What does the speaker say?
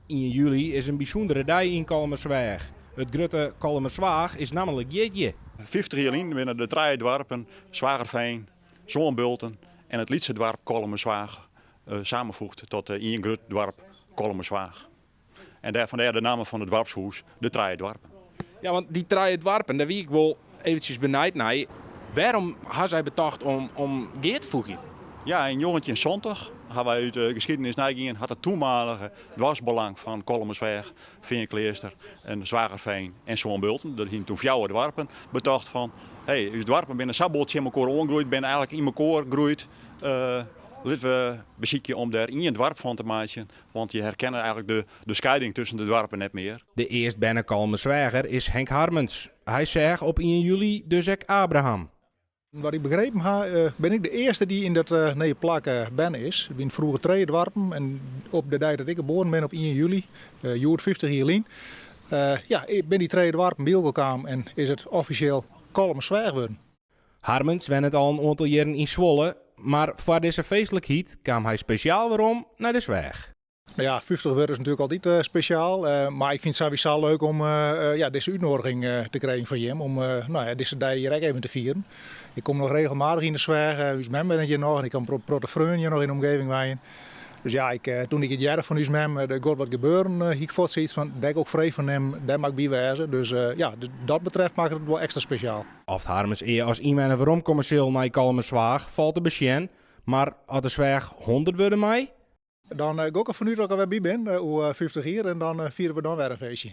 Ien july is in bysûndere dei yn Kollumersweach. It grutte Kollumerzwaag is nammentlik jierdei. 50 jier lyn binne de trije doarpen Zwagerveen, Sânbulten en it lytse doarp Kollumerzwaag samenfoegd tot ien grut doarp Kollumerzwaag. En dêr fandêr de namme fan it doarpshûs, de Trije Doarpen. Ja, want dy trije doarpen, dêr wie ik wol eventsjes benijd nei. Wêrom ha sy betocht om gear te foegjen? Ja, yn 1970 ha wy út de geschiedenis neigien, hat it toenmalige doarpsbelang fan Kollumersweach, Feankleaster en Zwagerveen en Sânbulten, dat hiene toen fjouwer doarpen, betocht fan, hey, ús doarpen binne sa bot tsjin mekoar oangroeid, binne eigenlik yn mekoar groeid, litte we besykje om dêr ien doarp fan te meitsjen, want je herkenne eigenlik de skieding tusken de doarpen net mear. De earst berne Kollumersweager is Henk Harmens. Hy seach op ien july dus ek Abraham. Wat ik begrepen ha, bin ik de earste dy't yn dat nije plak berne is. It wiene froeger trije doarpen en op de dei dat ik geboren bin, op ien july, hjoed 50 jier lyn, ja, binne dy trije doarpen by elkoar kaam en is it offisjeel Kollumersweach wurden. Harmens wennet al in oantal jierren yn Zwolle, mar foar dizze feestlikheid kaam hy spesjaal werom nei de Sweach. No ja, 50 wurde is natuerlik altyd spesjaal, mar ik fyn it sawiesa leuk om ja, dizze útnoadiging te krijen fan jim om no ja, dizze dei hjir ek even te fieren. Ik kom noch regelmatich yn de Sweach, ús mem wennet hjir noch en ik ha in protte freonen hjir noch yn de omgeving wenjen. Dus ja, ik, toen ik it hearde fan ús mem, der giet wat gebeuren, hie ik fuort sayts fan, dêr gean ik frij fan nimmen, dêr moat ik by wêze. Dus ja, dat betreft makket it wol ekstra spesjaal. Oft Harmens ea as ynwenner weromkomme sil nei Kollumerzwaag falt te besjen, mar as de Sweach 100 wurde mei? Dan gean ik derfan út dat ik der wer by bin oer 50 jier en dan fiere we dan wer in feestje.